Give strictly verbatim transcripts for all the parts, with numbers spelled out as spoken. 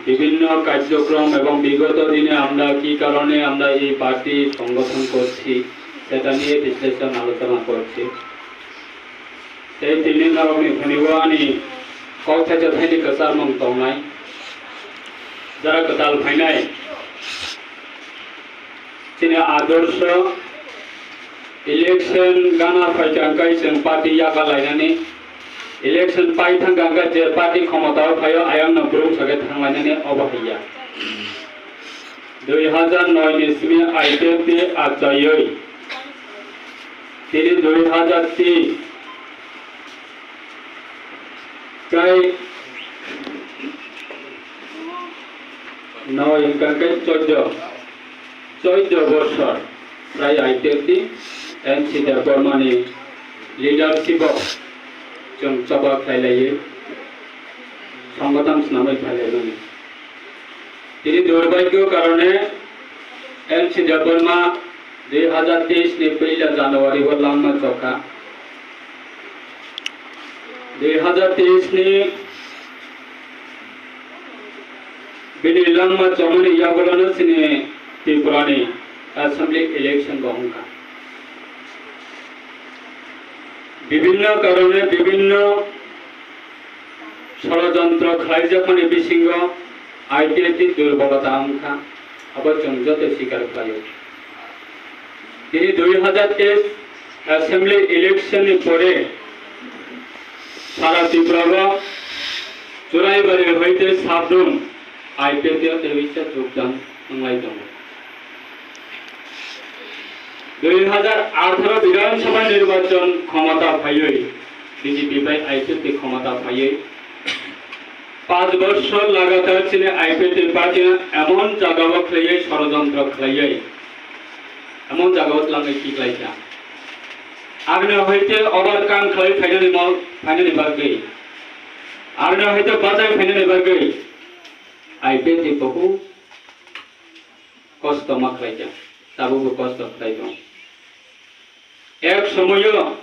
বিভিন্ন কার্যক্রম এবং বিগত দিনে আমরা কি কারণে আমরা এই পার্টি সংগঠন করছি, সেটা নিয়ে বিশ্লেষণ আলোচনা করছি। Tei tini norokni thani o ani kok thaisa thaini kwchar mung tongnai, jara kwtal phainai. Chini adorsho election gana phaikha hwnkhe chwng party yaga lainani, election pai thangkha hwnkhe je party khomotao phaio ayangno brum sakhe thanglainani obo haiya. Dui hazar noi ni simi I P F T achaiwi tini dui hazar teis Tei noi hwnkha khe choddo, choddo bosor prai I P F T N C Debbarmani leadership o chwng choba khlai laiwi songothon swnamwi phai laimani. Tini durbhagyo karone N C Debbarma dui hazar teis ni puila January o langma chokha. Dui hazar teis ni bini langma chomani yagulono chini Tripura ni assembly election bo wngkha. Bibhinno karone bibhinno Sorojontro khlaijakmani bisingo I P F T durbolota wngkha, abo chwng joto sikar khlaio. Tini dui hazar teis assembly election ni pore sara Tripura o Churaibari hoite Sabrum I P F T o tebisa jogdan wnglai tongo. Dui hazar atharo Bidhan Sabha nirbachon khomota phaiwi B J P bai I P F T khomota phaiwi panch bochor lagatar chini I P F T party emon jagao khlaiwi sorojontro khlaiwi emon jagao twlangwi tiklaikha. Agni hoite overcome khlai phainani mo-, phainani bagwi. Agni hoite bachai phainani bagwi I P F T bohu kosto ma khlai kha, tabukbo kosto khlai tongo. Ek somoyo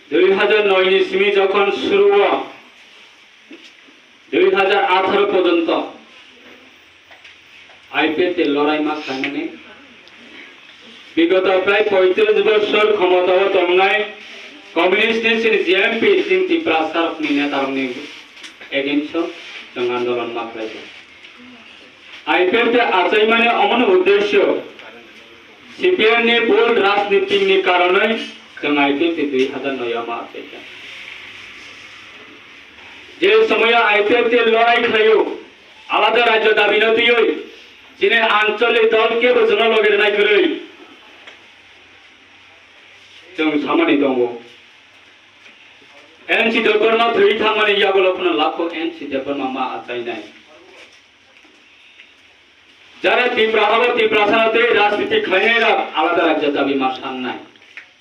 dui hazar noi ni simi jokhon suru o dui hazar atharo porjonto I P F T lorai ma khlaimani, bigoto prai poitris bosor khomotao tongnai communist ni chini G M P chini Tiprasa rokni neta rokni against o chwng andolon ma khlai kha. I P F T achaimani omono uddesyo C P M ni bhul rajnitik ni karonoi chwng I P F T dui hazar noi o ma achaikha. Je somoyo I P F T lorai khlaio, alada rajyo dabi no twiwi, chini ancholik dol kebo chwngno loge rwnai kwrwi chwng samani tongo. N C Debbarma thwi thangmani yagulo phano lakho N C Debbarma ma achainai. Jara Tipra habo Tiprasano tei rajniti khlainai rok alada rajya dabi ma sannai.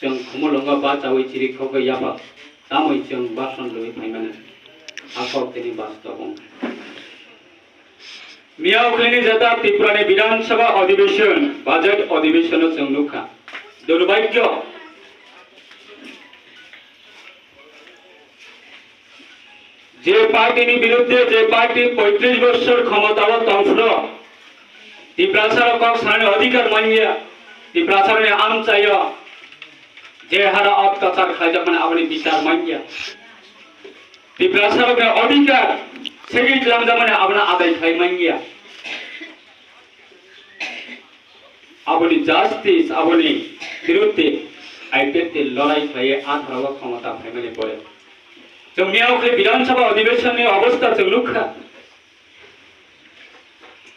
Chwng khumulwngo bachaui chiri khogwi yapha tamwi chwng bason rwui phaimani. A kok tini bastob wng. Miyao khlaini jata Tripurani Bidhan Sabha Adhibeshon, Budget Adhibeshono chwng nukha. Durbhagyo. Je party ni biruddhe je party poitris bosor khomotao tongphuru, Tiprasarok kok sanani adhikar manya, Tiprasarokni amchaio je hara ottachar khlaijakmani aboni bichar manya, Tiprasarokni adhikar segwi tlamjakmani abono adai khlai manya. Aboni justice, aboni biruddhe I P F T lorai khlaiwi atharao khomota phaimani pore. Chwng miyao khe Bidhan Sabha Adhibeshon ni obostha chwng nukha.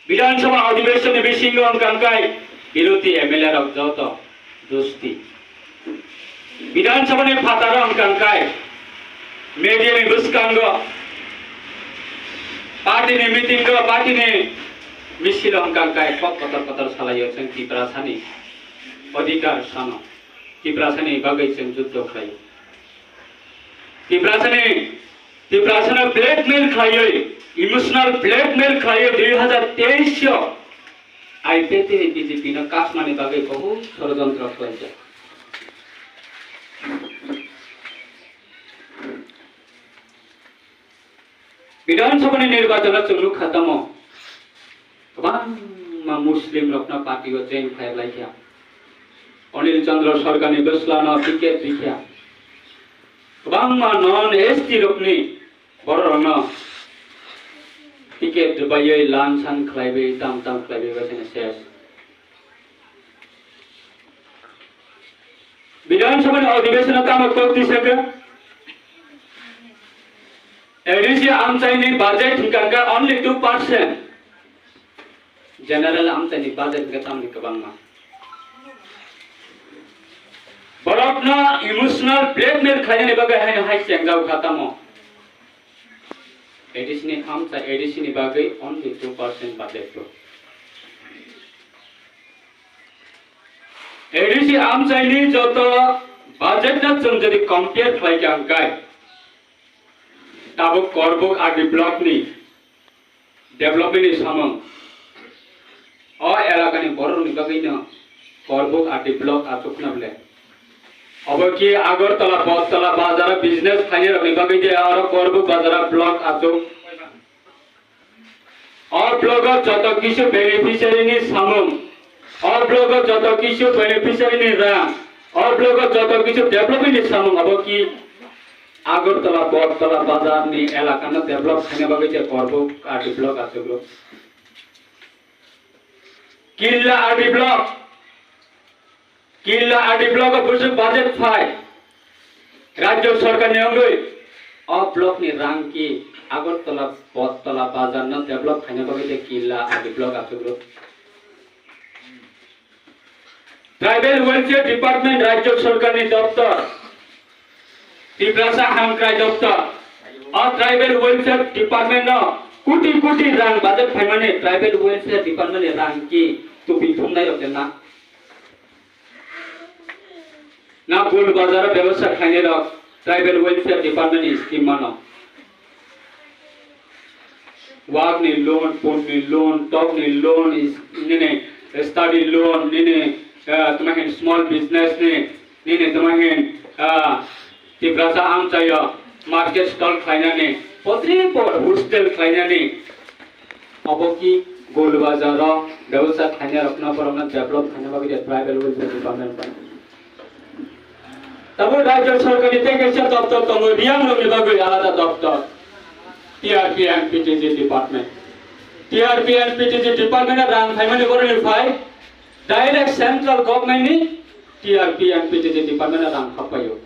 Bidhan Sabha Adhibeshon ni bisingo wngkha khe biruddhe M L A rok joto dusti. Bidhan Sabha ni phataro wngkha khe media ni bwskango party ni meeting o party ni misil o wngkha khe kok kotor kotor salaio chwng Tiprasani adhikar sano, Tiprasani bagwi chwng juddo khlaio. Tiprasani, Tiprasano blackmail khlaiwi, emotional blackmail khlaiwi dui hazar teis o I P F T ni B J P no kasmani bagwi bohut sorojontro khlaijak. Bidhan Sabha ni nirbachon o chwng nukha tamo, kwbangma Muslim rokno party o join khlai lai kha. Anil Chandra Sarkar ni bwsla no ticket rikha. Kwbangma non S T rokni borok rokno ticket rwbaiwi lan san khlaiwi tam tam khlaiwi bwsano ses. Bidhan Sabha ni adhibeshon o tamo kok twi sakha. A D C amchai ni budget hingka kha only two percent. General amchai ni budget hingka tamni kwbangma. Borokno emotional blackmail khlainani bagwi haino hai chengjao kha tamo. A D C ni amchai A D C ni bagwi only two percent budget. A D C amchaini joto budget no chwng jodi compare khlai kha hwnkhe, tabuk Korbuk R D block ni development ni samung o elaka ni borok ni bagwi no Korbuk R D block achukna ble. Obo ki Agartala, Bottola bazar business khlainai rok ni bagwi de aro Korbuk bazar block achuk. O blogo joto kisu beneficiary ni samung, o blogo joto kisu beneficiary ni rang, o blogo joto kisu development ni samung, abo ki Agartala, Bottola bazar ni elaka no develop khaina bagwi je Korbuk R D block achukgo. Killa R D block, Killa R D block o bwswk budget phai, Rajya Sarkar ni wngwi o block ni rang ki Agartala, Bottola bazar no develop khaina bagwi je Killa R D block achukgo. Tribal Welfare Department Rajya Sarkar ni doptor, Tiprasa Hamkrai doptor, o Tribal Welfare Department no koti koti rang budget phaimani Tribal Welfare Department ni rang ki tupi thumnai rok de na? Na Gul Bazar o bebasa khlainai rok Tribal Welfare Department ni scheme mano. Wak ni loan, pun ni loan, tok ni loan, is, nini study loan, nini, ah, tama hin small business ni, nini tama hin, ah, Tiprasa amchaio market stall khlainani, potri por hostel khlainani, obo ki Gul Bazar o bebasa khlainai rokno borokno develop khlaina bagwi je Tribal Welfare Department bai. Tabuk Rajya Sarkar ni tei kaisa doptor tongo, Reang rok ni bagwi alada doptor, T R P and P T G department. T R P and P T G department o rang phaimani boroni phai direct central government ni T R P and P T G department o rang phappaio.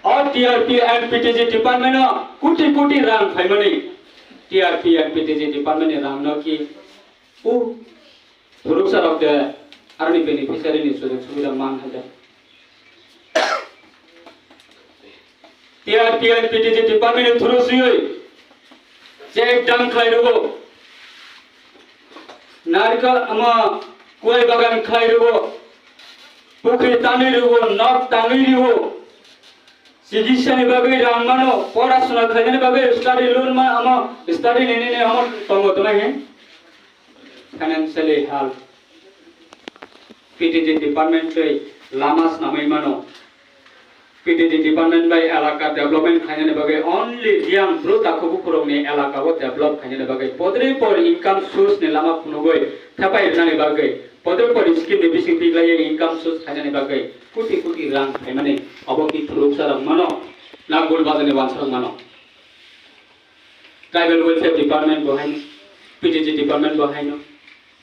O T R P and P T G department o koti koti rang phaimani T R P and P T G department ni rang no ki u Phuruksa rok de aroni beneficiary ni sujog subida man hai da. T R P and P T G department ni through siyoi check dam khlai rwo, narikal ama kuai bagan khlai rwo, pukhri tangwi rwo, nok tangwi rwo, chikitsa ni bagwi rang mano, pora suna khlainani bagwi study loan ma ama study nini ni ama tongo tongna hi. Financially help. P T G department tei lama swnamwi mano. P T G department bai elaka development khainani bagwi only Reang bru takhuk bukhurokni elaka o develop khainani bagwi podri por income source ni lama phunugwi thepai rwnani bagwi podri por scheme ni bising tiglaiwi income source khainani bagwi koti koti rang khaimani obo ki phuruksa rok mano na Gul Bazar ni wansa rok mano. Tribal Welfare Department bo haino, P T G Department bo haino.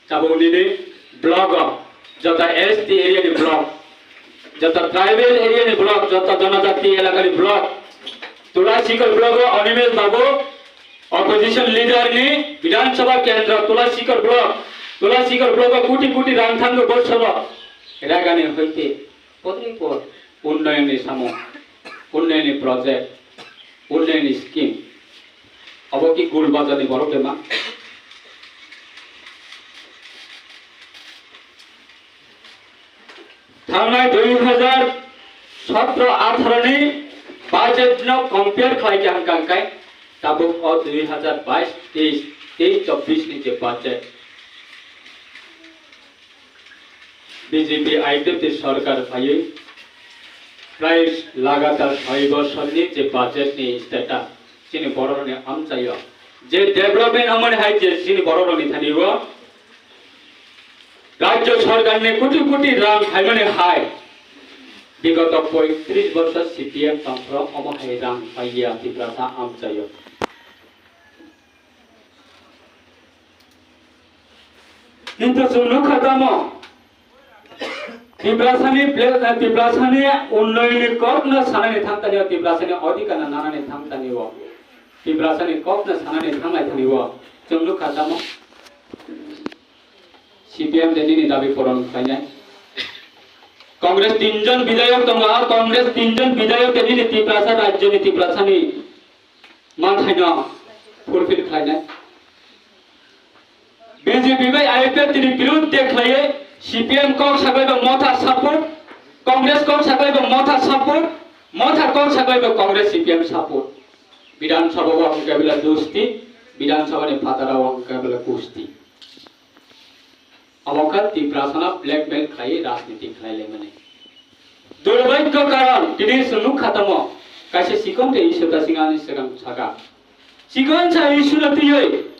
Tabuk nini block o, jota S T area ni block, jota tribal area ni block, jota jonojati elaka ni block. Tulasikor block o Animesh Babu, opposition leader ni Bidhan Sabha Kendra, Tulasikor block, Tulasikor block o koti koti rang thango bosoro. Ragani hoite, podri por, unnoyon ni samung, unnoyon ni project, unnoyon ni scheme. Obo ki Gul Bazar ni borok de ma? Thangnai dui hazar sotro atharo ni budget no compare khlai khe hwnkha hwnkhe tabuk o dui hazar bais teis, teis chobbish ni je budget, B J P I P F T sorkar phaiwi Prai lagatar soi bosorni je budget ni status chini bororokni amchaio je development wngmani hai je chini bororokni thani o rajyo sorkarni koti koti rang phaimani hai bigoto poitris bosor C P M tongphuru omo hai rang paiya Tiprasa amchaio. Kintu chwng nukha tamo, Tiprasani ple-, Tiprasani unnoyonni kokno sanani thangtani o, Tiprasani odhikarno nanani thangtani o, Tiprasani kokno sanani thanglai thani o, chwng nukha tamo C P M de nini dabi puron khlainai. Congress tinjon bidhayok tongo, a Congress tinjon bidhayok de nini Tiprasa rajyoni Tiprasani manthaino fulfill khlainai. B J P bai I P F T ni birudh de khlaiwi C P M kok saklaibo motha support, Congress kok saklaibo motha support, motha kok saklaibo Congress C P M support. Bidhan Sabha o hwnkhe bela dosti, Bidhan Sabha ni phataro hwnkhe bela kusti. Omo kha Tiprasano blackmail khlaiwi rajniti khlai laimani. Durbhagyo karon, tini chwng nukha tamo, kaisa chikon tei issue ta chwng ani swkang saka. Chikon sa issue no twiwi.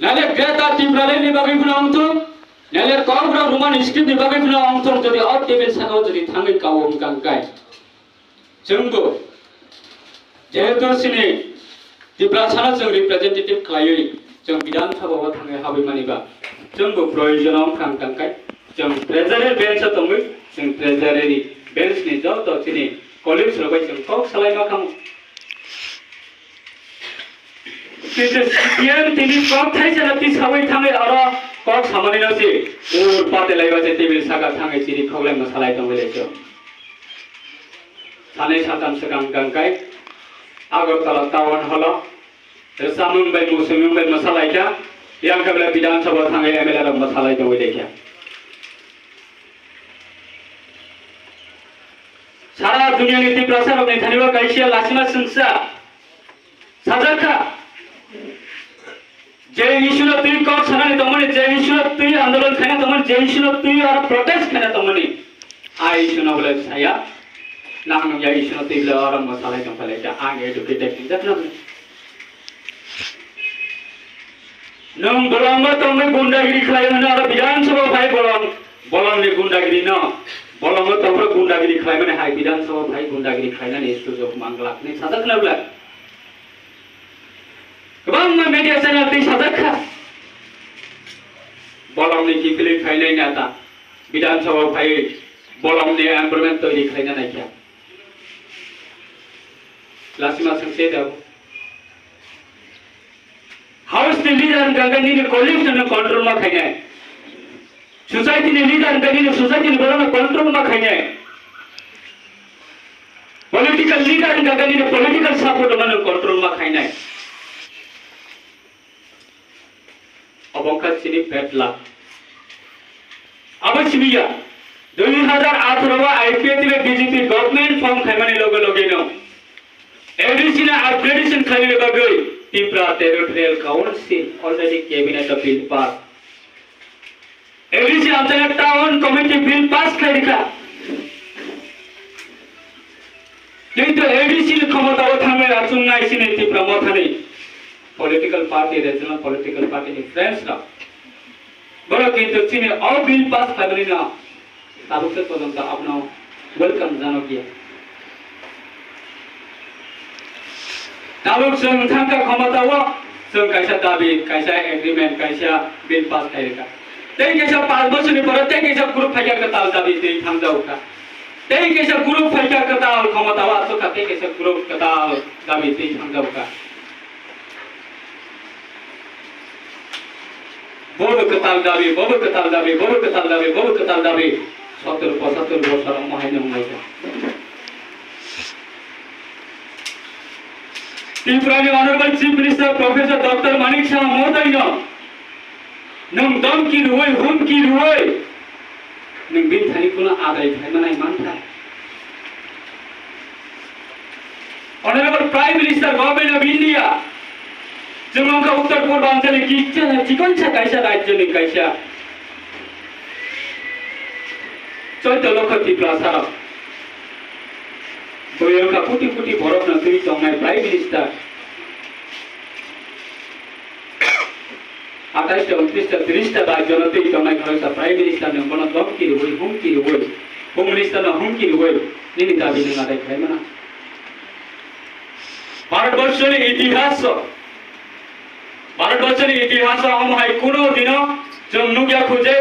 Nale Greater Tipraland ni bagwi phano wngthung, nale Kokborok Roman script ni bagwi phano wngthung, jodi o table saka o jodi thangwi kao wngkang kai. Chwngbo jehetu chini Tiprasano chwng representative khlaiwi chwng Bidhan Sabha o thangwi habwi maniba chwngbo proyojon wngkha wngkang kai chwng treasury bench o tongwi chwng treasury bench ni joto chini colleagues rok bai chwng kok salai ma khamu. Kintu C P M tini kok thaisa no tisawi thangwi oro kok samani no si ur pate laiba se table saka thangwi chini khoklai ma salai tongwi lai chwng. Sanai satam swkang gangkai Agartala Town Hall o rwchapmung bai muisumung bai mwsalaikha, yang khe belai Bidhan Sabha o thangwi M L A rok mwsalai tongwi laikha. Sara duniani Tiprasa rokni thani o kaisa lasima swngsa sajakha. Je issue no twi kok sanani tongmani, je issue no twi andolon khaina tongmani, je issue no twi aro protest khaina tongmani, a issue no bole saya, nang nung ya issue no twi bole oro mwsalai tong phalai ta, ang educated ni jat no. Nung bolongo tongwi gundagiri khlai hwnwi oro Bidhan Sabha phai bolong, bolongni gundagiri no, bolongo tongwi gundagiri khlai mani hai Bidhan Sabha phai gundagiri khlainani sujok manglak ni sajak na bole. Kwbangma media channel twi sajak kha. Bolongni kiphilwi phainai neta Bidhan Sabha phaiwi bolongni environment toiri khlaina naikha. Lasima swngse da. House ni leader hwnkha khe nini colleagues no control ma khainai. Society ni leader hwnkha khe nini society ni borok no control ma khainai. Political leader hwnkha khe nini political support no control ma khainai. Obo wngkha chini bad luck. Abo simi ya, dui hazar atharo o I P F T bai B J P government form khaimani loge loge no A D C ni upgradation khlaina bagwi Tripura Territorial Council already cabinet o bill pass. A D C amchaina town committee bill pass khlai rikha. Kintu A D C ni khomota o thangwi achuknai chini Tipra Mothani political party, regional political party ni friends rok. Borok kintu chini o bill pass khlaimani no tabuk se pojonto abono welcome janokya. Tabuk chwng thangkha khomota o, chwng kaisa dabi, kaisa agreement, kaisa bill pass khairikha. Tei kaisa panch bochorni pore tei kaisa group phaikha kwtal dabi twi thangjaokha. Tei kaisa group phaikha kwtal khomota o achukha, tei kaisa group kwtal dabi twi thangjaokha. Bobo kwtal dabi, bobo kwtal dabi, bobo kwtal dabi, bobo kwtal dabi. Sottor pochattor bosor omo haino wnglaikha. Tripura ni Honorable Chief Minister Professor Doctor Manik Saha Mohoday no nwng domki rwui, humki rwui, nwng bini thani kuno adai khlai manai mantha. Honorable Prime Minister, Government of India, chwng wngkha Uttar Purbanchal ni kicha, chikonsa kaisa rajyo ni kaisa. Chaudo lokho Tiprasa rok. Bui wngkha kuti kuti borok no twi tongnai Prime Minister. Atais ta, untris ta, tris ta rajyo no twi tongnai khoroksa Prime Minister no bono domki rwui, humki rwui, Home Minister no humki rwui nini dabi nwng adai khlai mano. Bharatborsho ni itihas o, Bharatborsho ni itihas o omo hai kuno dino chwng nukya khu je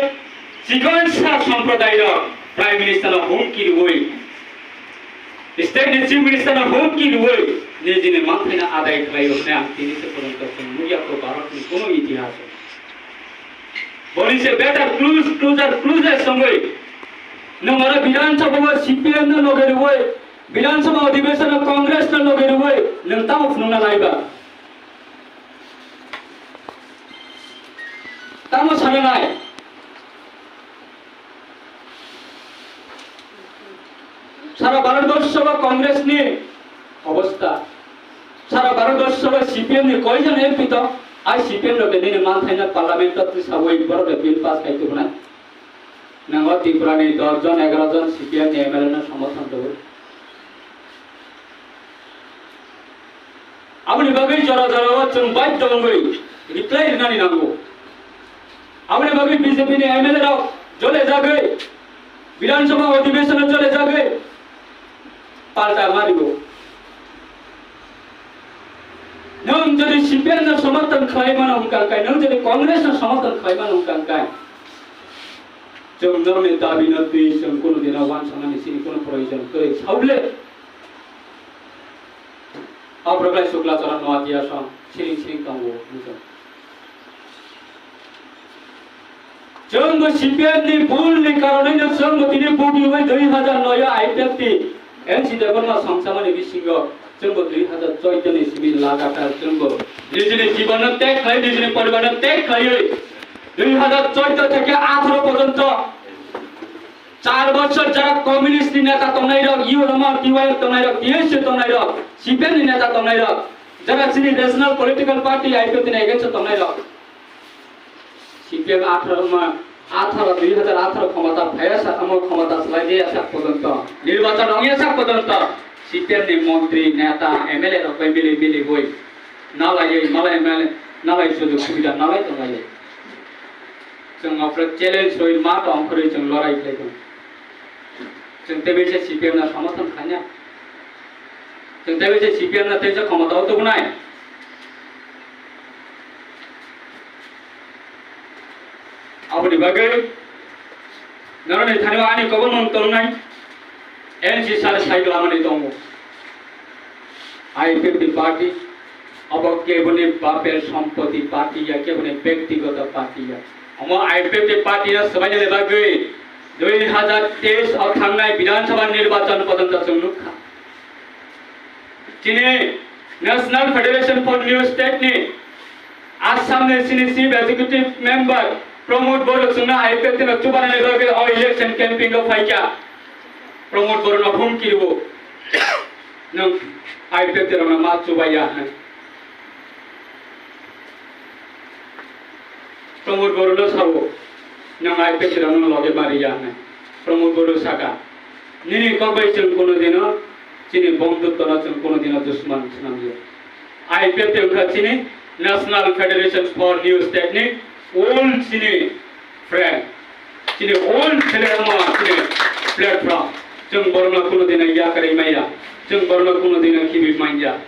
chikon sa somprodai rok Prime Minister no humki rwui, State ni Chief Minister no humki rwui nijini manthaino adai khlaio hwnwi ang tini se porjonto chwng nukya khu Bharat ni kuno itihas o. Boni se better close, closer, closest wngwi nwng oro Bidhan Sabha o C P M no loge rwui, Bidhan Sabha Adhiveshon o Congress no loge rwui nwng tamo phunukna naiba? Tamo sana nai? Sara Bharatborsho o Congress ni obostha, sara Bharatborsho o C P M ni koijon M P tong, ai C P M rok nini manthaino Parliament o tisawui borok rok bill pass khai tubunai. Nango Tripura ni dos jon, egaroh jon C P M ni M L A no somorthon rwui. Aboni bagwi jora jora o chwng baidhyo wngwi reply rwnani nango. Aboni bagwi B J P ni M L A rok jole jagwi, Bidhan Sabha Adhiveshon o jole jagwi palta ma rwo. Nwng jodi C P M no somorthon khlai mano hwnkha khe, nwng jodi Congress no somorthon khlai mano hwnkha khe, chwng norokni dabi no twi chwng kunu dino uansuknani chini kunu proyojon kwrwi. Saule Aphuru khlai Chukla Charan Noatia song siring siring tongo hinwi. Chwngbo C P M ni bul ni karonwi no chwngbo tini bugi bai dui hazar noi o I P F T N C Debbarma songchamani bisingo chwngbo dui hazar chaudo ni simi lagatar chwngbo nijini jiban no tag khlai, nijini poribar no tag khlaiwi dui hazar chaudo theke atharo porjonto Char bochor jara communist ni neta tongnai rok, U R M R, T Y F tongnai rok, T S U tongnai rok, C P M ni neta tongnai rok, jara chini regional political party I P F T ni against o tongnai rok. C P M atharo ma, atharo dui hazar atharo khomota phaiya sa, amo khomota swlai diya sak pojonto, nirbachon ongya sak pojonto, C P M ni montri, neta, M L A rok bai mili mili boi nalaiwi, malai M L A, nalai sujog subida nalai tonglaiwi. Chwng aphuru challenge rwi ma tong phurwi chwng lorai khlai tongo. Chwng teibo se C P M no somorthon khlaina. Chwng teibo se C P M no tei se khomotao tubunai. Aboni bagwi norokni thani ani kobor mung tongnai. N C sar cycle amani tongo. I P F T party, abo keboni baper sompoti party ya, keboni bektigoto party ya. Omo I P F T party no swbainani bagwi dui hazar teis o thangnai Bidhan Sabha nirbachon porjonto chwng nukha. Chini National Federation for New State ni Assam ni chini Chief Executive Member Pramod Boro chwngno I P F T no chubanani bagwi o election campaign o phaikha. Pramod Boro no humki rwo. Nwng I P F T rokno ma chubaiya hwnwi. Pramod Boro no sao, nwng I P F T rokno loge ma riya hwnwi. Pramod Boro saka, nini kok bai chwng kono dino chini bondhutto no chwng kono dino dusman swnam ya. I P F T wngkha chini National Federation for New State ni old chini friend, chini old friend ma chini platform. Chwng borokno kuno dino yakarwi maya, chwng borokno kuno dino khibi manya.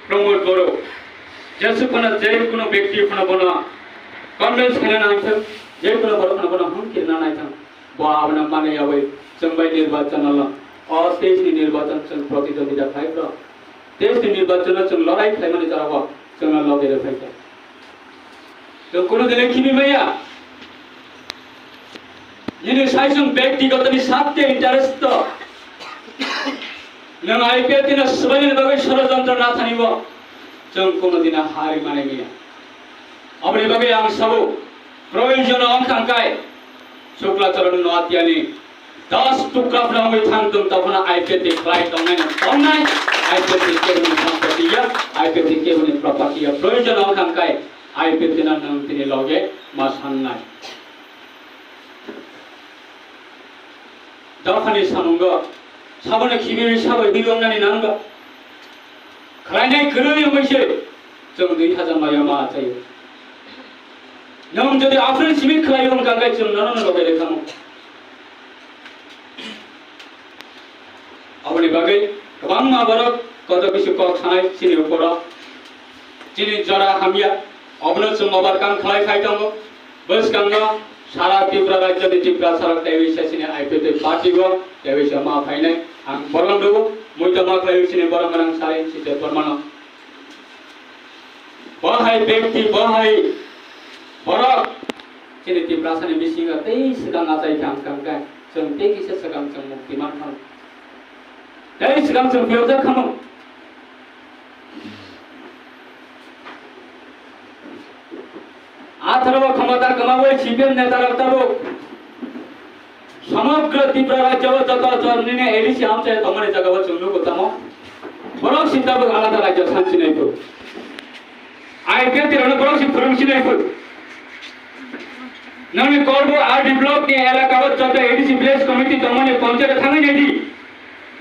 Pramod Boro, jesu kono je kono bekti phano bono convince khana nangthang, je kono borok phano bono hum kirna naithang. Bo abono mane yawi chwng bai nirbachon no, o stage ni nirbachon chwng protidwondita khlai pro. Tei chini nirbachon no chwng lorai khlaimani jorao chwngno loge rw phaikha. Chwng kunu dine khibi maya. Nini sai chwng bektigoto ni sakte interest to. Nwng I P F T no swbainani bagwi sorojontro nathani bo chwng kunu dine hari mani maya. Aboni bagwi ang sabo, proyojon wngkha hwnkhe Chukla Charan Noatia ni Das tukra phano wngwi thang tung, tongphano I P F T khlai tongnai no tongnai, I P F T keboni sampati ya, I P F T keboni property ya, proyojon wngkha hwnkhe I P F T no nwng tini loge ma sannai. Dophani samungo sabono khibiwi sabai biri wngnani nango. Khlainai kwrwi wngwi se chwng dui hajar noyo ma achaio. Nwng jodi aphuru simi khlaiwi wngkha khe chwng nono no logai rwkha mo. Aboni bagwi kwbangma borok kotor bisu kok sanai chini uporo. Chini jora hamya, obono chwng overcome khlai phai tongo. Bwskango sara Tripura rajyoni Tiprasarok tei wi sesini I P F T party-o tei wi se ma phainai. Ang borom rwo, muitu ma khlai wi sini borom gwnang sari site pormano. Bo hai bekti, bo hai borok chini Tiprasani bisingo tei swkang achai kha ang kang khe, chwng tei kisa swkang chwng mukti man kha. Tei swkang chwng phiyokjak kha mo. Atharo o khomota kwmawi C P M netarok tabuk somogra Tripura rajyo o joto jor nini A D C amchai tongmani jaga o chwng nugo tamo. Borok si tabuk alada rajyo sansinai phu. I P F T rokno borok si phwrwng sinai phu. Nangni Kolbu R D block ni elaka o joto A D C village committee tongmani ponchayat thangwi naidi.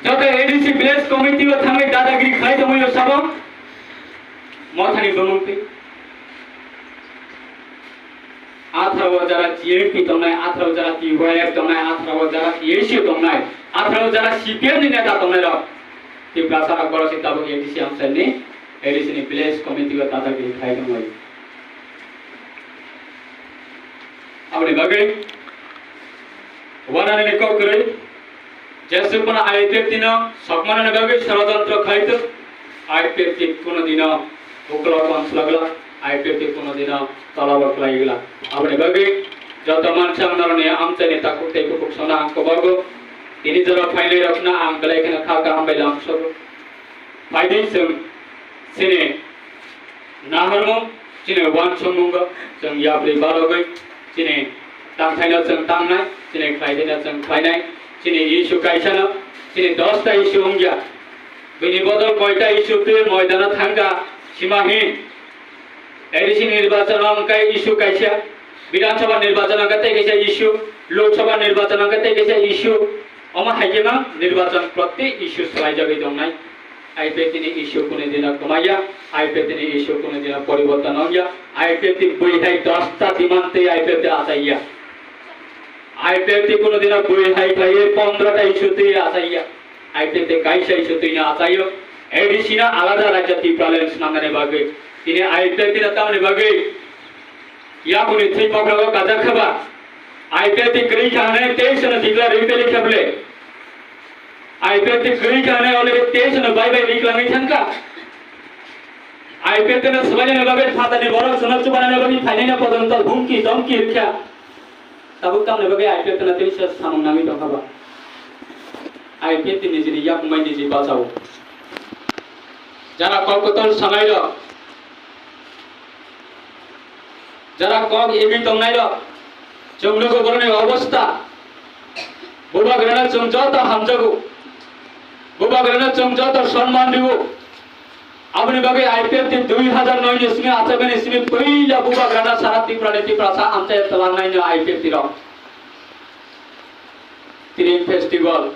Joto A D C village committee o thangwi dadagiri khlai tongwi o sabo. Mothani bumung twi. Atharo jara G M P tongnai, atharo jara T Y F tongnai, atharo jara T S U tongnai, atharo jara C P M ni neta tongnai rok. Tiprasa rok borok si tabuk A D C amchai ni, A D C ni village committee o dadagiri khlai tongwi. Aboni bagwi wanani ni kok kwrwi, jesuk mano I P F T no sokmanani bagwi sorojontro khlai tok, I P F T kuno dino uklok onslogla, I P F T kuno dino tolabo khlaigla. Aboni bagwi joto mansa naroni amchai ni takhuk tei bukhuk sona ang kobogo, tini jora phainai rokno ang belai kheno kha kaham bai lamsogo. Phaidi chwng chini naharmung, chini uansukmungo chwng yapri barogwi, chini tangthaino chwng tangnai, chini khlaithaino chwng khlainai, chini issue kaisano, chini dosta issue wngya. Bini bodol koita issue twi moidano thangkha, simahin. A D C nirbachon wngkha issue kaisa, Bidhan Sabha nirbachon wngkha tei kaisa issue, Lok Sabha nirbachon wngkha tei kaisa issue. Omo hai khe mang nirbachon prottek issue swlaijagwi tongnai. I P F T ni issue kunu dino kwmaiya, I P F T ni issue kunu dino poriborton wngya, I P F T bui hai dosta demand tei I P F T achaiya. I P F T kunu dino bui hai khlaiwi pondro ta issue twi achaiya. I P F T kaisa issue twi no achaio. A D C no alada rajya Tipraland swnamnani bagwi. Tini I P F T no tamni bagwi yakuni thwi bokhrogo kajak khaba. I P F T kwrwi kha hwnwi teis no declare ripeli kha bwle. I P F T kwrwi kha hwnwi already teis no bai bai riklangwi thangkha. I P F T no swbainani bagwi phatarni borok chwngno chubanani bagwi phainaino pojonto humki domki rwkha. Tabuk tamni bagwi I P F T no teisa samung nangwi tongkha ba? I P F T nijini yakungmai niji bachao. Jara kok kotor sanairok, jara kok imi tongnairok, chwng nugo borokni obostha. Bubagrano chwng joto hamjago, bubagrano chwng joto sonman rwo. Aboni bagwi I P F T dui hajar noi ni simi achaimani simi puila bubagrana sara Tripura ni Tiprasa amchai twlangnai no I P F T rok. Tini festival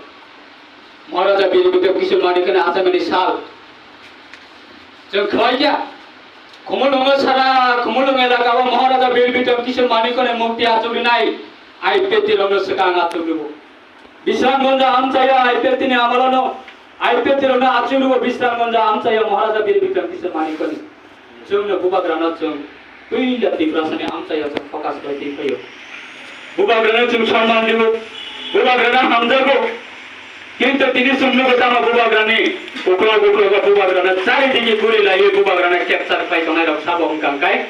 Maharaja Bir Bikram Kishore Manikya ni achaimani sal. Chwng khwlai kya? Khumulwngo sara Khumulwng elaka o Maharaja Bir Bikram Kishore Manikya ni murti achukrinai I P F T rokno swkang achukribo. Bisramganj amchaio I P F T ni amalono I P F T rokno achukribo Bisramganj amchaio Maharaja Bir Bikram Kishore Manikyani. Chwngno bubagrano chwng puila Tiprasani amchaio chwng focus khlai twi phaio. Bubagrano chwng sonman rwo, bubagrano hamjago. Kintu tini chwng nugo tamo bubagrani uklok uklogo bubagrano charidigi guri laiwi bubagrano capture khlai tongnai rok sabo wngkha hwnkhe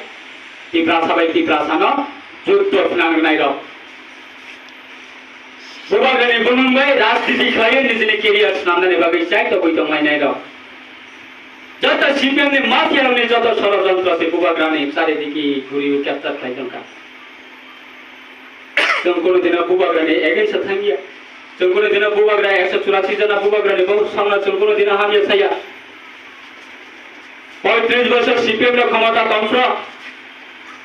Tiprasa bai Tiprasano juddo phnang rwnai rok. Bubagrani bumung bai rajniti khlaiwi nijini career swnamnani bagwi chai tobwi tonglainai rok. Joto C P M ni mafia rokni joto sorojontro se bubagrani charidiki guriwi capture khlai tongkha. Chwng kunu dino bubagrani against o thangya. Chwng kunu dino bubagra ekso churasi jona bubagrani bo samno chwng kunu dino hamya saya. Poitris bosor C P M rok khomota tongphro.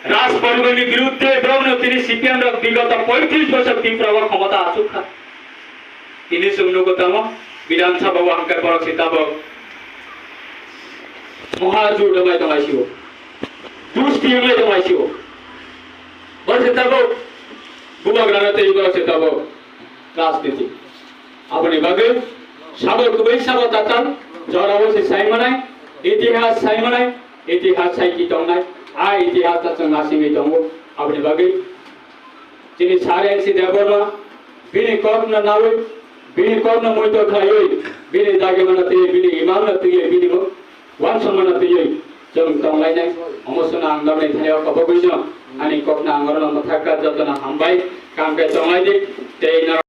Raj poribarni birudde borokno tini C P M rok bigoto poitris bosor Tripura o khomota achukha. Tini chwng nugo tamo, Bidhan Sabha o hwnkhai borok se tabok moha jur wngwi tonglaisio, dusti wngwi tonglaisio. Borok se tabok bubagrano twi borok se tabok rajniti. Aboni bagwi sabo kwbwi sabo tatal jorao se sai manai, itihas sai manai, itihas sai ki tongnai, a itihas ta chwng asingwi tongo. Aboni bagwi chini Sir N C Debbarma bini kokno nawi, bini kokno muito khlaiwi, bini dagimano twiwi, bini imamno twiwi, bini uansukmano twiwi chwng tonglainai. Omo chwngno ang norokni thani o kobogwino ani kokno ang norokno mwthakha, jotono hambai, kam khe tonglaidi tei norok